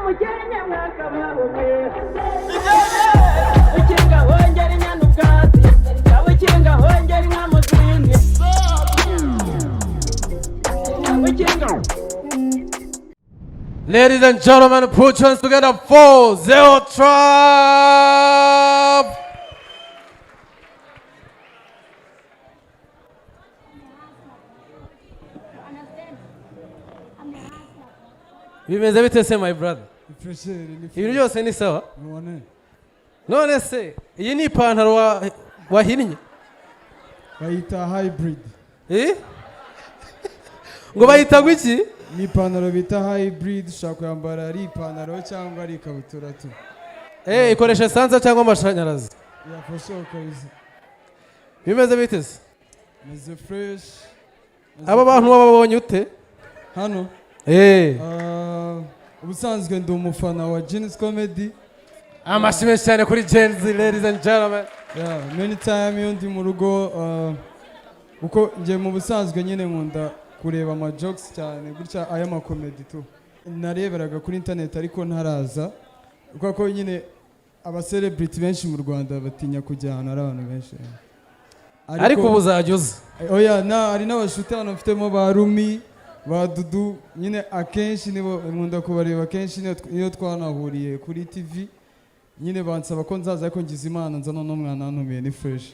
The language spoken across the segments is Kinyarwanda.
Umukenke mwakababumwe ukinga hongera inyana ubwatsi, ukinga hongera inka mu zindi, ukinga. Ladies and gentlemen, put your hands together for Zeo Trap! Bimeze bite se, my brother? Fresheri ni. Ibintu byose ni sawa? None. None se iyi ni ipantaro wahinnye? Bayita hybrid. Eh? Ngo bayita gwiki? Ni ipantaro bita hybrid, ushobora kuyambara ari ipantaro cyangwa ari ikabutura tu. Eh, ikoresha esanse cyangwa amashanyarazi? Yafashe kabisa. Bimeze bite se? Meze fresh. Aba bantu wababonye ute? Hano? Eh. Ah, ubusanzwe ndi umufana wa Gen-Z Comedy. Amashyi menshi cyane kuri Gen Z, ladies and gentlemen. Yeah, many time iyo ndi mu rugo, kuko njye mu busanzwe nyine nkunda kureba ama jokes cyane gutya ay'amakomedi tu. Nareberaga kuri internet ariko ntaraza, kuko nyine aba celebrity benshi mu Rwanda batinya kujya ahantu hari abantu benshi. Ariko ubu uzajya uza. Oya, na hari n'abashuti hano mfitemo ba Rumi, ba Dudu, nyine akenshi nibo nkunda kubareba akenshi niyo twanahuriye kuri TV, nyine bansaba ko nzaza, ariko ngize Imana nza none umwana wantumiye, ni fresh.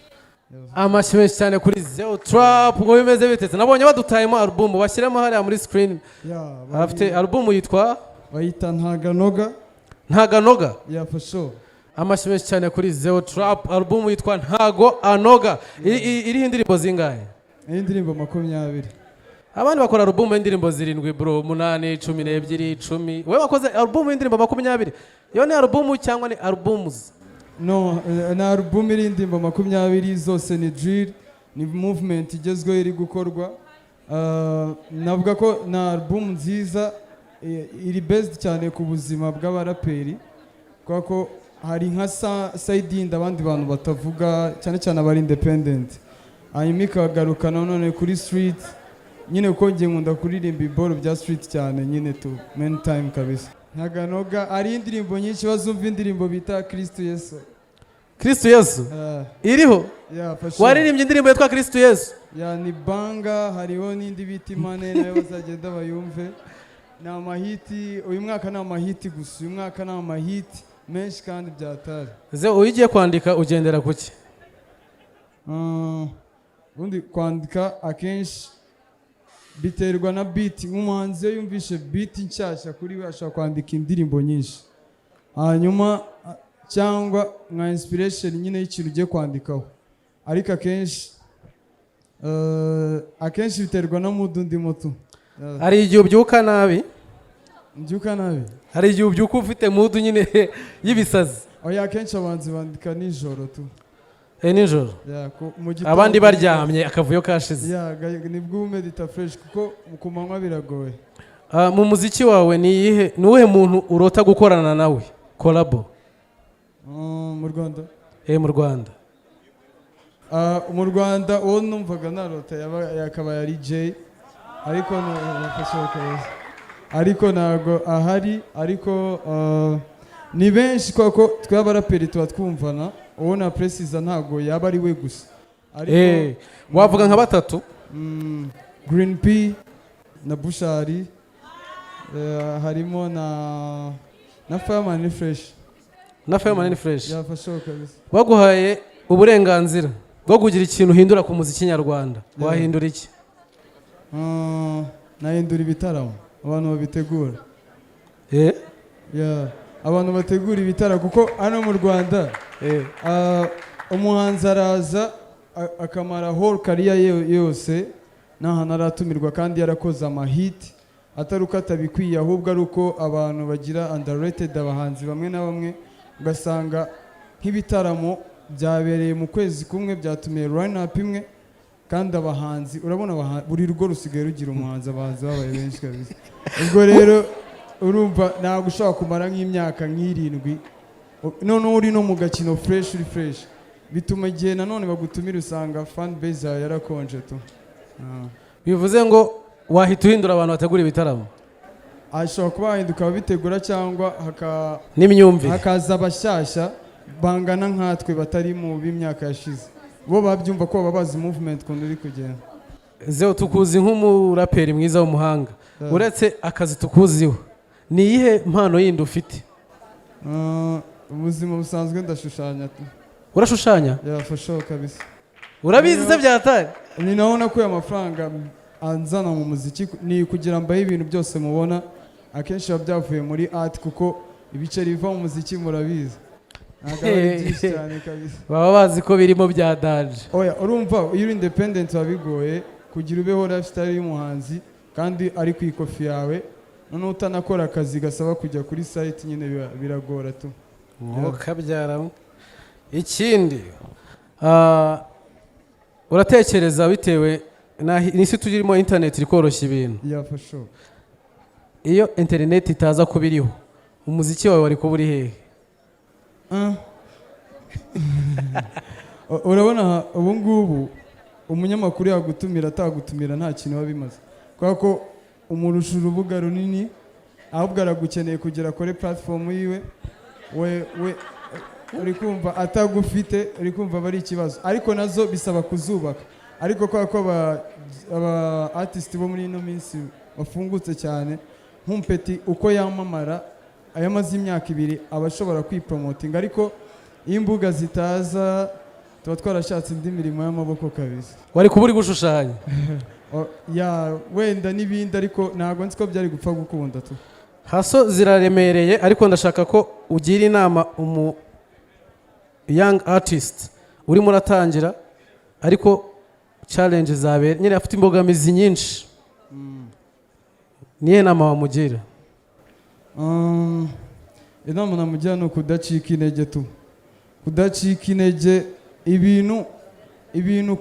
Amashyi menshi cyane kuri Zeo Trap. Ngo bimeze bite se? Nabonye badutayemo album, bashyiramo hariya muri screen. Yeah. Afite album yitwa? Bayita Ntaganoga. Ntaganoga? Yeah, for sure. Amashyi menshi cyane kuri Zeo Trap, album yitwa Ntago Anoga. Iriho indirimbo zingahe? Iyi ndirimbo 20. Abandi bakora album y'indirimbo zirindwi, bro, umunani, 12, 10. Wowe wakoze album y'indirimbo 20. Iyo ni album cyangwa ni albums? No, ni album iri indirimbo 20, zose ni drill, ni movement igezweho iri gukorwa. Navuga ko ni album nziza, iri based cyane ku buzima bw'abaraperi, kubera ko hari nka side yindi abandi bantu batavuga, cyane cyane abari independent, hanyuma ikagaruka nanone kuri street nyine, kuko njye nkunda kuririmba iboro bya street cyane nyine tu many time kabisa. Ntaganoga ari indirimbo nyinshi, bazumva indirimbo bita Kristo Yesu. Kristo Yesu? Iriho? Yeah, for sure. Waririmbye indirimbo yitwa Kristo Yesu? Yeah, ni banga, hariho n'indi bita Imane, nayo bazagenda bayumve. Ni amahiti uyu mwaka, ni amahiti gusa uyu mwaka, ni amahiti menshi kandi byatari. Ze, uyu ugiye kwandika ugendera kuki? Ah, ubundi kwandika akenshi biterwa na beat. Nk'umuhanzi iyo yumvishe beat nshyashya kuri we, ashobora kwandika indirimbo nyinshi, hanyuma cyangwa nka inspiration nyine y'ikintu ugiye kwandikaho, ariko akenshi biterwa na mood ndimo tu. Hari igihe ubyuka nabi? Mbyuka nabi? Hari igihe ubyuka ufite mood nyine y'ibisazi. Oya, akenshi abahanzi bandika nijoro tu. Eh, nijoro? Yeah, mu gitondo. Abandi baryamye, akavuyo kashize. Yeah, nibwo umedita fresh, kuko ku manywa biragoye. Ah, mu muziki wawe ni iyihe, ni uwuhe muntu urota gukorana nawe collabo? Mu Rwanda? Eh, mu Rwanda. Ah, mu Rwanda uwo numvaga narota yakabaye ari Jay, ariko ariko ntabwo ahari. Ariko ni benshi, kubera ko twe abaraperi tuba twumvana, uwo na presiza ntabwo yaba ari we gusa, ariko Eh, wavuga nka batatu. Green P na Bushali, harimo na Fireman, ni fresh. Na Fireman ni fresh. Yafashe kabisa. Baguhaye uburenganzira bwo kugira ikintu uhindura ku muziki nyarwanda, wahindura iki? Ah, nahindura ibitaramo abantu babitegura. Eh? Yeah. Abantu bategura ibitaramo, kuko hano mu Rwanda umuhanzi araza akamara whole career ye yose nta hantu aratumirwa, kandi yarakoze amahiti, atari uko atabikwiye, ahubwo ari uko abantu bagira underrated abahanzi bamwe na bamwe, ugasanga nk'ibitaramo byabereye mu kwezi kumwe byatumiye line up imwe, kandi abahanzi urabona buri rugo rusigaye rugira umuhanzi, abahanzi babaye benshi kabisa. Ubwo rero urumva ntabwo ushobora kumara nk'imyaka nk'irindwi, noneho uri no mu gakino fresh, uri fresh, bituma igihe nanone bagutumira usanga fan base yawe yarakonje tu. Ah. Bivuze ngo wahita uhindura abantu bategura ibitaramo. Hashobora kuba hahinduka ababitegura cyangwa n'imyumvire, hakaza abashyashya bangana nkatwe batari mu b'imyaka yashize, bo babyumva ko baba bazi movement ukuntu iri kugenda. Zeo, tukuzi nk'umuraperi mwiza w'umuhanga. Uretse akazi tukuziho, ni iyihe mpano yindi ufite? Ubuzima busanzwe ndashushanya tu. Urashushanya? Yeah, for sure kabisa. Urabizi se byatari? Ni naho nakuye amafaranga anzana mu muziki, ni kugira mbahe ibintu byose mubona akenshi biba byavuye muri art, kuko ibiceri biva mu muziki murabizi ntabwo aba ari byinshi cyane kabisa. Baba bazi ko birimo bya danger. Oya, urumva iyo uri independent biba bigoye kugira ubeho lifestyle y'umuhanzi kandi ari ku ikofi yawe, noneho utanakora akazi gasaba kujya kuri site nyine biragora tu. Kabyara. Ikindi, uratekereza bitewe n'isi turimo, internet iri koroshya ibintu. Yeah, for sure. Iyo internet itaza kuba iriho, umuziki wawe wari kuba uri hehe? Ah. Urabona ubu ngubu umunyamakuru yagutumira atagutumira nta kintu biba bimaze, kubera ko umurusha urubuga runini, ahubwo aragukeneye kugira akore platform yiwe. We uri kumva atagufite, uri kumva aba ari ikibazo, ariko nazo bisaba kuzubaka. Ariko kubera ko aba artist bo muri ino minsi bafungutse cyane, nk'umupeti uko yamamara ayo amaze imyaka 2 aba ashobora kwipromotinga, ariko iyo imbuga zitaza tuba twarashatse indi mirimo y'amaboko kabisa. Wari kuba uri gushushanya? Ya, wenda n'ibindi, ariko ntabwo nzi ko byari gupfa gukunda tu. Hustle ziraremereye, ariko ndashaka ko ugira inama umu young artist urimo uratangira, ariko challenge zabera nyine afite imbogamizi nyinshi. Niyo nama wamugira? Inama namugira ni ukudacika intege tu, kudacika intege. Ibintu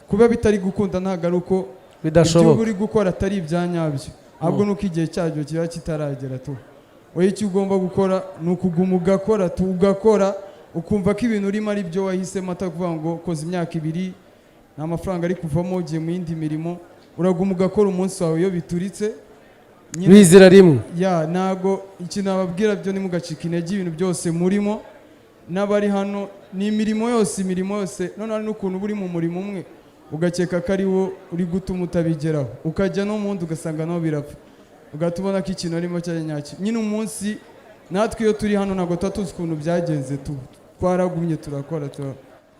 kuba bitari gukunda ntabwo ari uko ibyo bidashoboka. Uri gukora atari ibya nyabyo, ahubwo nuko igihe cyabyo kiba kitaragera tu. Wowe icyo ugomba gukora ni ukuguma ugakora tu, ugakora ukumva ko ibintu urimo ari byo wahisemo, atakuvuga ngo koza imyaka 2 nta mafaranga ari kuvamo, ugiye mu yindi mirimo. Uraguma ugakora, umunsi wawe iyo bituritse nyine. Bizira rimwe. Ya, ntago ikintu nababwira byo, ntimugacike intege. Ibintu byose murimo n'abari hano ni imirimo yose, imirimo yose. None hari n'ukuntu uba uri mu murimo umwe ugakeka ko ari wo uri gutuma utabigeraho, ukajya no mu wundi ugasanga naho birapfa, ugahita ubona ko ikintu arimo cyari nyacyo nyine. Umunsi natwe iyo turi hano ntabwo tuba tuzi ukuntu byagenze tu, twaragumye turakora tura.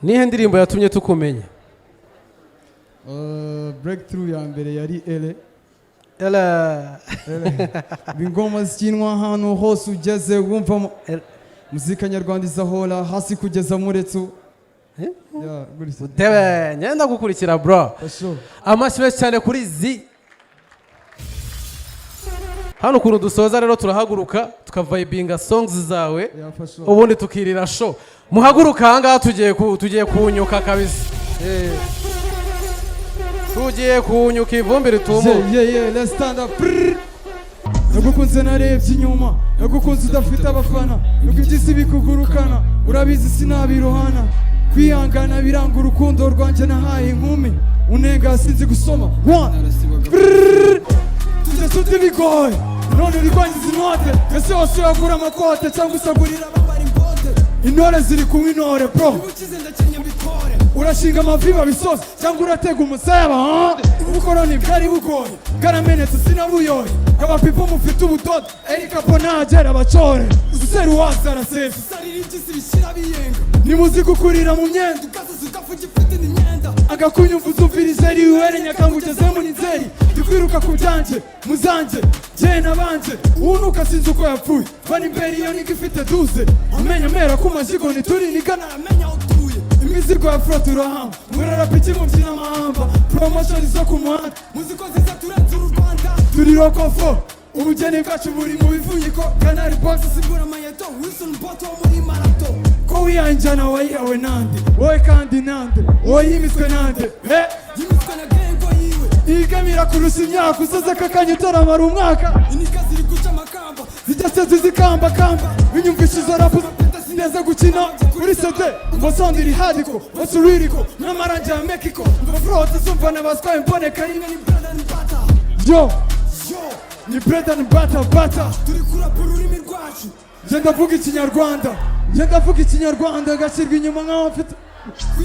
Nihe ndirimbo yatumye tukumenya? Breakthrough ya mbere yari Ele. Ela. Ingoma zikinwa ahantu hose ugeze wumvamo muzika nyarwanda izahora hasi kugeza muretsu. Eh? Yeah, gutya. Utebe ngenda gukurikira, bro. For sure. Amashyi menshi cyane kuri zi hano. Ukuntu dusoza rero, turahaguruka tukavayibinga songs zawe, Yeah, for sure. ubundi tukirira show. Muhaguruka ahangaha, tugiye kunyuka kabisa. Tugiye kunyuka ivumbi ritumuka. Yeah, let's stand up. Prrr. Nagukunze narebye inyuma, nagukunze udafite abafana, nuko iby'isi bikugurukana, urabizi sinabirohana. Kwihangana biranga urukundo rwanjye nahaye inkumi, unenga sinzi gusoma. One. Prrr. Tujya tuti bigoye, none uri kwangiza inote, ese wose wagura amakote cyangwa usagurira abambara imbote. Intore ziri kunywa intore, bro. Ukize ndakenya mbikore. Urashinga amavi babisoza cyangwa uratega umusaya? Ubukoroni bwari bugoye, bwaramenetse sinabuyoye. Abapipo mufite ubudodo, Erika Ponagera abacore useru waza arasesa. Usarira impyisi bishyira biyenga. Nimuzi gukurira mu myenda. Ugasoza ugapfa ugifite n'imyenda. Agakunyumva uzumvirize riwere nyakanga ugeze muri Nzeri, ndikwiruka ku byanjye muzanjye jye nabanje unuka sinzi uko yapfuye bari imbere. Iyo niga ifite 12 amenyo amera ku mashyigo ntituri nigana. Aramenya aho utuye. Imizigo ya furo turahamba, murarapa iki mubyina amahamba, promotion zo ku muhanda. Muzi ko ziza turenze uru Rwanda. Turi rokofo, ubugeni bwacu buri mu bivunyiko Canal Box. Simbura amayeto Wilson Boto wo muri marato. Ko wiyanjana wayihawe nande wowe, kandi nande wowe yimitswe nande? Eh? Yimitswe na gengo yiwe. Igamira kurusha imyaka usoze akakanya utaramara umwaka. Inika ziri guca amakamba. Zijya se zizikambakamba, binyumvisha izo rapu neza gukina kuri sede umva sound iri hardcore basuririko n'amarangi ya Mexico, umva flow zumva n'abaswaye imboneka rimwe. Rimwe ni brother ni bata. Yo. Yo. Ni bread and butter butter. Turi kurapa ururimi rwacu. Njye ndavuga Ikinyarwanda, njye ndavuga Ikinyarwanda, ngashyirwa inyuma nk'aho mfite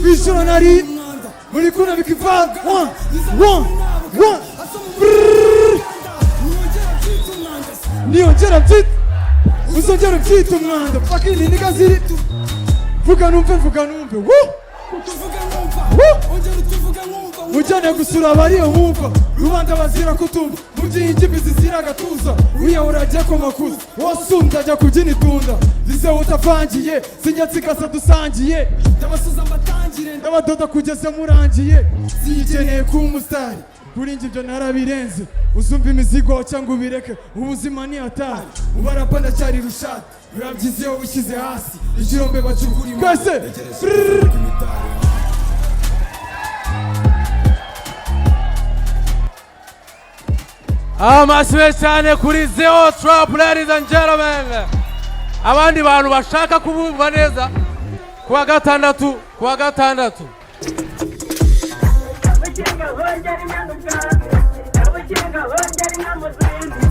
kwishura nari Umwanda. muri kunabika ivanga. One, one, one. Niyongera byita umwanda se. Niyongera byita, uzongera ubyita umwanda. Fucking nigga ziri, vuga numve, vuga numve. Woo! Tuvuga nkumva. Woo! Ongera utuvuga nkumva. Ujyane gusura abariyo wumva rubanda bazira kutumva mu by'ingimbi zizira agatuza, wiyahura ajya ku makuza, wasumbye ajya kubyina itunda zizeho utavangiye, sinjya nsigasa dusangiye. Ndabasuza mbatangire. Ndabadoda kugeza murangiye. Sinyikeneye kuba umusitari, kuri njye ibyo narabirenze. Uzumva imizigo cyangwa ubireke, ubuzima ni hatari. Ubarapa ndacyari rushati, biba byiza iyo wishyize hasi ikirombe bacukura. Twese. Brrr. Amashyi menshi cyane kuri Zeo Trap, ladies and gentlemen. Abandi bantu bashaka kubumva neza, kuwa gatandatu, kuwa gatandatu. Abakinga bongera inka mu bwatsi, abakinga bongera inka mu zindi.